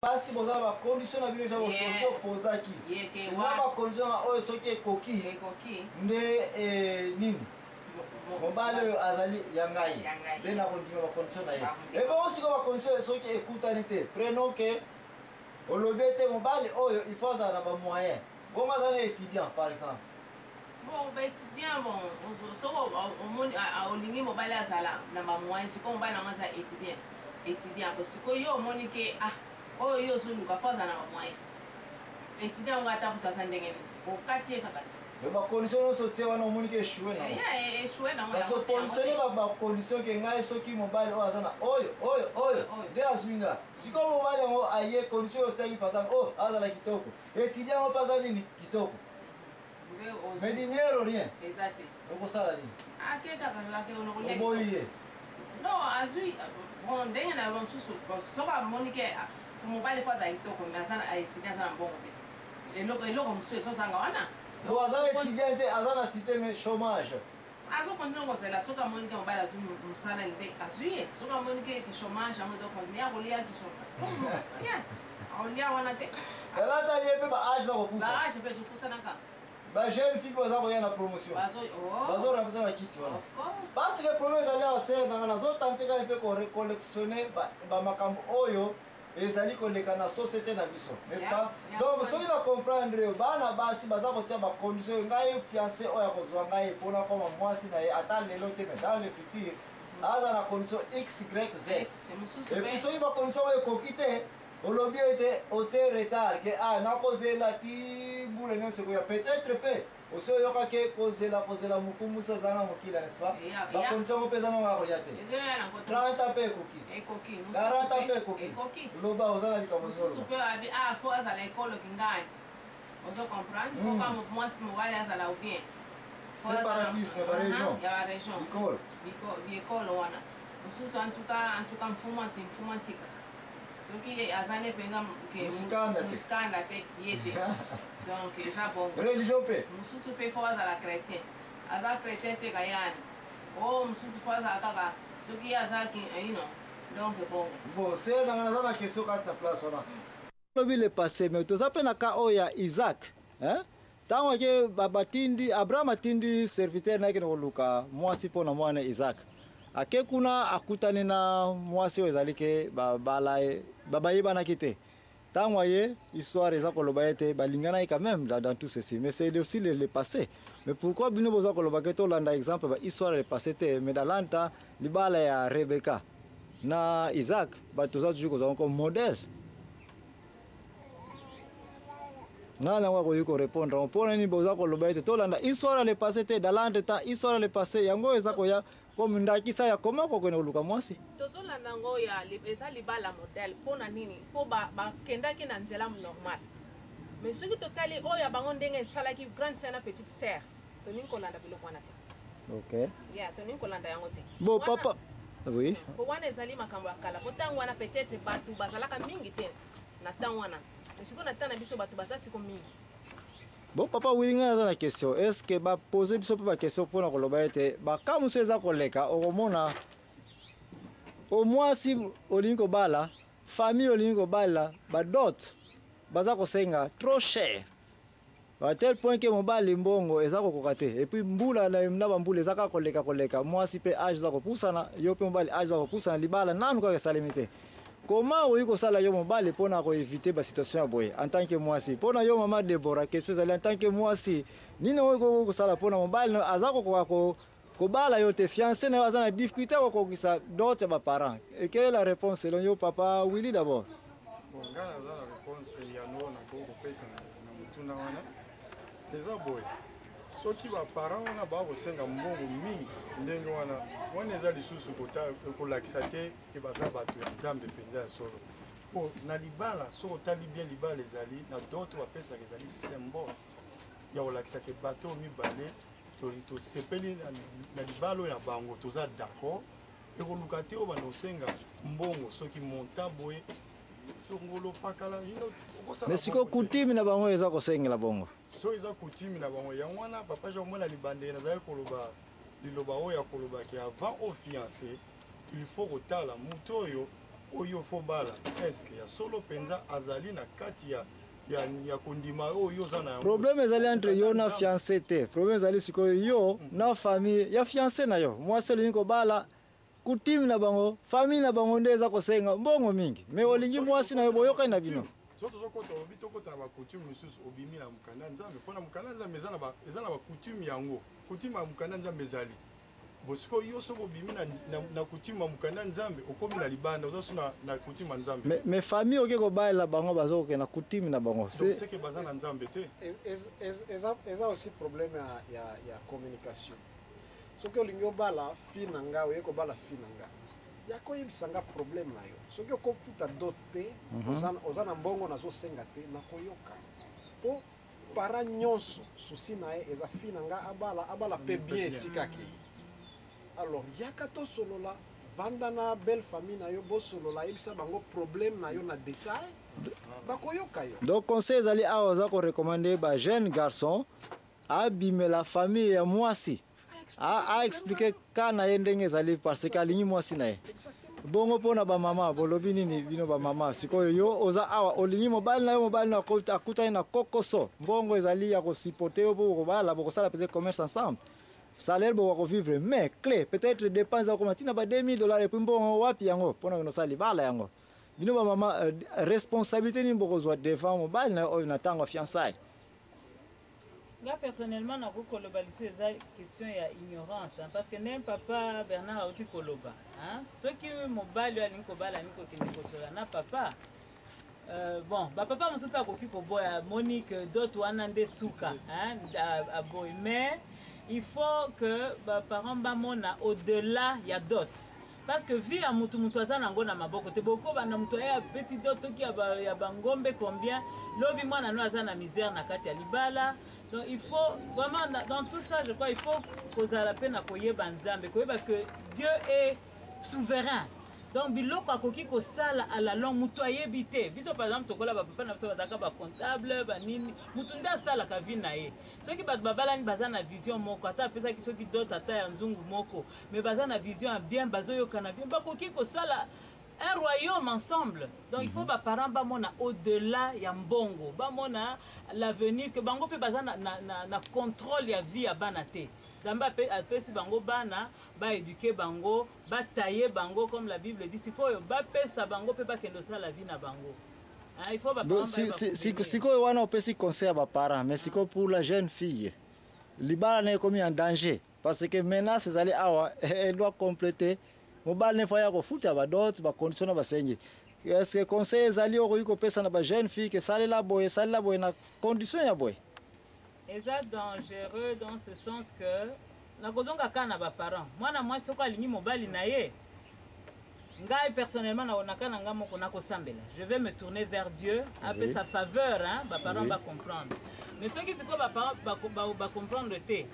Basi boza na bacondition na bino eza bososi opozaki na bacondition na oyo soki ekoki nde eh, nini mobali oyo azali ya ngai nde nakondima bacondition na ye ebongo sikoyo bacondition soki ekutani te prenons ke olobi ete mobali oyo il faut azala na bamoyen bongo aza na étudiant par exemple. Bon ba étudiant bon soki omoni olingi mobali azala na ba moyen sikoyo mobali yango aza étudiant étudiant ko sikoyo yo omoni ke ah oyo yo ozoluka fo azala na ba moyen étudiant yango ata kutu aza ndenge nini okati ye kaka ti. Mais ba condition nyonso otie wana omoni ke échoué nango. Yeah, échoué nango. Parce que positionner ba ba condition ke ngai soki mobali oyo aza na oyo oyo oyo nde azwi nga. Sikoyo mobali yango aye condition oyo otiaki par exemple oh azala kitoko. Étudiant yango mpe aza nini kitoko. Mais dinero rien. Eza te. Okosala nini? Ake kaka ake onokolia. Oboyi ye. Non, azui bon ndenge na ba mosusu soki amoni ke mobali fo azala kitoko mais aza na étudiant aza na mbongo te. Eloko eloko mosusu ezozanga wana. Bon aza étudiant te aza na cité mais chômage. Azo continue kozela soki amoni ke mobali azwi mosala nde azwi ye soki amoni ke ki chômage yango ezo continue akolia ki chômage. Akolia wana te. Elata ye mpe ba age za kopusa. Ba age mpe ezokutanaka. Ba jeune fille baza koya na promotion. Bazo oh. Bazo remplacer na kiti wana. Parce que problème ezali awa sœur nanga nazo tenter kaka mpe ko recollectionner ba, ba makambo oyo ezali koleka na société na biso n'est-ce pas? Donc soki na comprendre yo bana basi baza kotia ba condition oyo ngai fiancé oyo akozwa ngai mpo nakoma mwasi na ye ata lelo te mais dans le futur aza na condition x y z. Et puis soki ba condition oyo ekoki te Olobi ete otie retard ke ah nakozela ti mbula nyonso ekoya peut-être pe osi oyoka ke kozela kozela mokumbusa azanga mokila n'est-ce pas? Ba condition yango pe eza nanga koya te. 30 ans pe ekoki. 40 ans pe ekoki. Loba oza na likambo nini oloba. Mosusu pe abi ah faut azala ekolo kingani. Ozo comprendre? Faut ka mwasi mobali azala ou bien. Séparatisme ba région. Ya ba région. Bikolo. Bikolo wana. Mosusu en tout cas en tout cas mfumu anti mfumu antika. Soki aza ne penza ke musikanda te musikanda te ye te donc eza bongo. Religion pe mosusu pe faut azala chretien aza chretien te kayani oh mosusu faut azala kaka soki ye aza ki you know donc bongo. Bon sœur nanga naza na question kati na place wana. Lobi le passé mais toza pe na cas oyo ya Isaac hein Tango ake batindi Abraham atindi serviteur na ye akende koluka mwasi mpo na mwana Isaac. Ake kuna akutani na mwasi oyo ezali ke babala ye babayebanaki te. Tango aye histoire eza koloba ete balinganaki quand même dans, dans tout ceci mais c'est aussi le, le passé. Mais pourquoi bino boza koloba ke tolanda exemple ba histoire le passé te mais dans l'entend libala ya Rebecca na Isaac bato toza toujours kozwa comme modèle. Nani yango akoki korepondre yango? Mpo na nini boza koloba ete tolanda histoire ya le passé te, dans l'entretemps histoire ya le passé yango oyo eza koya comme ndakisa ya koma kokende koluka mwasi? Tozolanda yango ya eza libala modèle mpo na nini? Mpo bakendaki na nzela normal. Mais soki totali oyo ya bango ndenge esalaki grande sœur na petite sœur, tolingi kolanda biloko wana te. Ok. Yeah, tolingi kolanda yango te. Bon, papa. Oui. Po wana ezali makambo ya kala. Po ntango wana peut-être bato bazalaka mingi te na temps wana. Mais sikoyo na temps na biso bato baza siko mingi. Bon papa Willy ngai naza na question. Est-ce que ba poser biso pe ba question pona koloba ete ba cas mosusu eza koleka okomona omwasi olingi kobala famille olingi kobala ba dot baza kosenga trop cher à tel point que mobali mbongo eza kokoka te et puis mbula na, na bambula eza kaka koleka koleka mwasi mpe age eza kopusana yo mpe mobali age eza kopusana libala nanu kaka esalemi te koma okoki kosala yo mobali mpo na koevite basituation ya boye en tant que mwasi mpo na yo mama Deborah question ezali en tant que mwasi nini okoki kosala mpo na mobali aza kokoka ko kobala yo te fiancé na yo aza na difficulté ya kokokisa dot ya baparent et quelle est la réponse selon yo papa Willy d'abord? Bon, ngai naza na réponse eyano oyo nakoki kopesa na motuna wana eza boye soki baparent wana bakosenga mbongo mingi ndenge wana wana eza lisusu kolakisa te ke baza bato ya nzambe mpenza ya solo mpo na libala soki otali bien libala ezali na dot bapesaka ezali symbole ya kolakisa ke bato oyo mibale tosepeli na libala oyo ya bango toza d'accord ekoluka te oyo banda kosenga mbongo soki monta boye songolo pakala mais sikoyo coutume na bango eza kosengela bongo so eza coutume na bango yango wana papa jean omona libandeli nazali koloba liloba oyo ya koloba ke avant o fiancé il faut kotala moto oyo. Oyo faut bala, est-ce que ya solo mpenza azali na kati ya kondima oyo oza na yango? Problème ezali entre yo na fiancé te. Problème ezali sikoyo yo na famille ya fiancé na yo. Mwasi olingi kobala, coutume na bango, famille na bango nde eza kosenga mbongo mingi, mais olingi mwasi na yo, boyokani na bino. So tozokota, olobi tokota na bacoutume mosusu, obimi na mokanda Nzambe, mpona mokanda Nzambe eza na bacoutume yango. Coutume ya mokanda Nzambe ezali bo sikoyo yo soki obimi na coutume ya mokanda Nzambe, okomi na libanda, oza so na coutume ya Nzambe. Mais famille oke kobalela bango, bazokokende na coutume na bango. Donc seke baza na Nzambe te. Eza aussi problème ya communication. Soki olingi obala fille na nga, oye kobala fille na nga, ya koyebisa nga problème na yo. Soki okofuta dot te, oza na mbongo nazosenga te, nakoyoka. Po parent nyonso, souci na ye eza fille na nga abala, abala mpe bien esika akei. Alors yaka tosolola, vanda na belle famille na yo, bosolola, yebisa bango problème na yo na détail, bakoyoka yo. Donc conseil ezali awa, oza korecommander ba jeune garçon abimela famille ya mwasi, aexpliquer ka na ye ndenge ezali, parce que alingi mwasi na ye. Bongo mpona bamama, bolobi nini bino bamama? Sikoyo yo oza awa, olingi mobali na yo, mobali na akutani na kokoso, mbongo ezali ya kosupporter yo mpo bokobala, bokosala peut-être commerce ensemble, salaire bokoka kovivre, mais clé peut-être dépense akoma ntina ba 2000 $, et puis mbongo wapi yango mpona kosala libala yango? Bino bamama, responsabilité nini bokozwa devant mobali na yo oyo na ntango ya fiançaille? Nga personnellement, nakoki koloba lisusu, eza question ya ignorance, hein, parce que ndenge papa Bernard auti koloba, hein, soki mobali oyo alingi kobala, alingi kokende kosola na papa, bon, bapapa mosusu mpe akoki koboya, amoni que dot wana nde suka, hein, aboyi. Mais il faut que baparent bamona au-delà ya dot, parce que vie ya mutu, mutu aza nango na maboko te. Bokobanda mutu aye apesi dot toki ya bangombe combien, lobi mwana no aza na misère na kati ya libala. Donc il faut vraiment, dans tout ça, je crois, il faut kozala mpe na koyeba Nzambe, koyeba que Dieu est souverain. Donc biloko akoki kosala à la longue, mutu ayebi te. Biso par exemple, tokola, bapapa na biso bazalaka bacomptable, banini, mutu nde asalaka vie na ye. Soki bato babalani, baza na vision moko, ata apesaki soki dot ata ya nzungu moko, mais baza na vision ya bien, bazoyokana bien, bakoki kosala un royaume ensemble. Donc il faut baparent bamona au-delà ya mbongo, bamona l'avenir, que bango mpe baza na contrôle ya vie ya bana te. Nzambe apesi bango bana, baéduquer bango, bataye bango comme la Bible dit. Sikoyo bapesa bango mpe bakende kosala vie na bango. Hein, il faut Bon, baparent bayeba kobénir. Sikoyo wana opesi conseil ya baparent, mais sikoyo pour la jeune fille, libala na ekomi en danger parce que menace ezali awa, elle doit compléter, mobali ne faut ya kofuta badot, bacondition na basengi. Est ce que conseil ezali okoki kopesa na bajeune fille ke salela boye, salela boye na condition ya boye? Eza dangereux dans ce sens que nakozonga kaka na baparent. Mwana mwasi soki alingi mobali na ye, ngai personnellement, na na ngai moko, nakosambela, je vais me tourner vers Dieu, apesa faveur, hein, baparent bacomprendre. Mais soki sikoyo baparent bacomprendre te,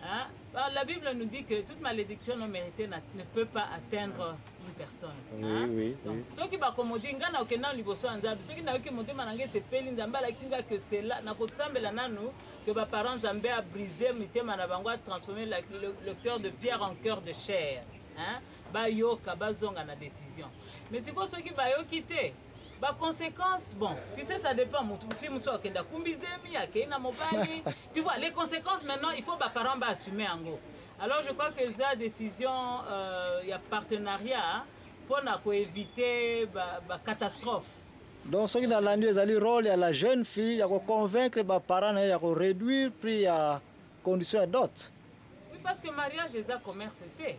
hein, bah, la Bible nous dit que toute malédiction non méritée ne peut pas atteindre une personne. Hein? Donc, soki bakomodi, ngai nakokenda liboso ya Nzambe. Soki nayoki motema na ngai esepeli, Nzambe alakisi ngai que c'est là, nakosambela nanu que baparent, Nzambe abrise mitema na bango, atransforme le cœur de pierre en cœur de chair, hein? Bayoka, bazonga na décision. Mais sikoyo soki bayoki te, baconséquence, bon, tu sais, ça dépend. Mutu fi mosusu akende akumbi zemi, akei na mobali, tu vois les conséquences. Maintenant, il faut baparent baassume yango. Alors je crois que eza décision ya partenariat mpona koéviter bacatastrophe. Donc soki nalandi, ezali rôle ya la jeune fille ya koconvaincre baparent na ye ya koréduire prix ya condition ya dot. Oui, parce que mariage eza commerce te.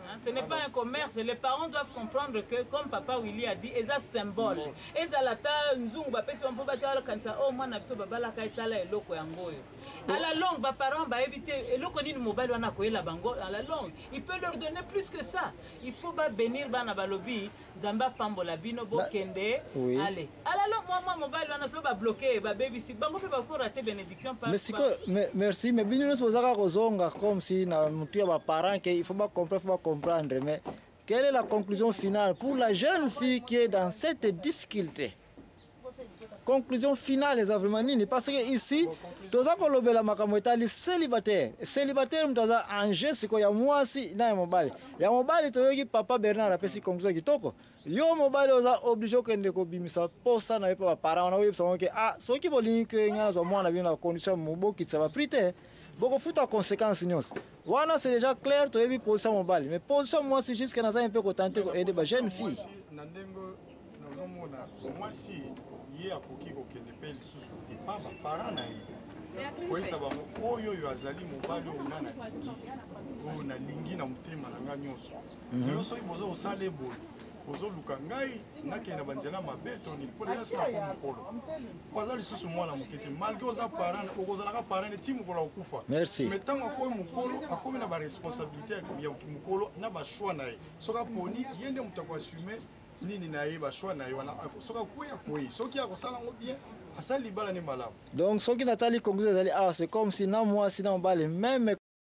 Hein, ce n'est pas un commerce. Les parents doivent comprendre que, comme papa Willy a dit, eza symbole. Ezala ata nzungu bapesi bango mpo batia kanisa o mwana biso babalaka, etala eloko yango oyo. À la longue, baparent bayebi te eloko nini mobali wana akoyela bango. À la longue, il peut leur donner plus que ça. Il faut babénir bana, balobi Nzambe apambola bino, bokende. Allez, à la longue, mwa mobali wana so babloquer, babebisi bango mpe bakorate bénédiction Mais sikoyo, merci, mais bino nyonso bozaka kozonga comme si na motu ya baparent ke il faut bacomprendre, faut bacomprendre. Mais quelle est la conclusion finale pour la jeune fille qui est dans cette difficulté? Conclusion finale eza vraiment nini? Parce que ici toza kolobela makambo etali célibataire. Célibataire moto aza ange sikoyo ya mwasi na ya mobali. Ya mobali toyoki papa Bernard apesi conclusion kitoko. Yo mobali oza obligé okende kobimisa posa na yo mpe baparent wana, oyebisa bango ke ah, soki bolingi ke ngai nazwa mwana bino na condition mobokitisa baprix te, bokofuta conséquence nyonso wana. C'est déjà clair, toyebi position mobali, mais position mwasi, jusque naza mpe kotenter koaider ba jeune fille. Na ndenge nazomona, mwasi ye akoki kokende mpe lisusu epa baparent na ye, koyesa bango oyo oyo azali mobali oyo nga nalingi, oyo nalingi na motema na nga nyonso. Lelo soki boza kosala eboye, bozoluka ngai nakende na banzela mabe to nini, mpo lela sina ko mokolo po aza lisusu mwana moke te. Malgré oza parent, okozalaka parent ti mokolo akokufa. Merci. Mais ntango akomi mokolo, akomi na baresponsabilité ya mokolo na bachoix na ye. Soki aponi, ye nde moto akoassume nini na ye, bachoix na ye wana. Soki akwei, akwei. Soki akosala yango bien, asali libala nde malamu. Donc soki natali conclusion ezali awa, c'est comme si na mwasi na mobali même.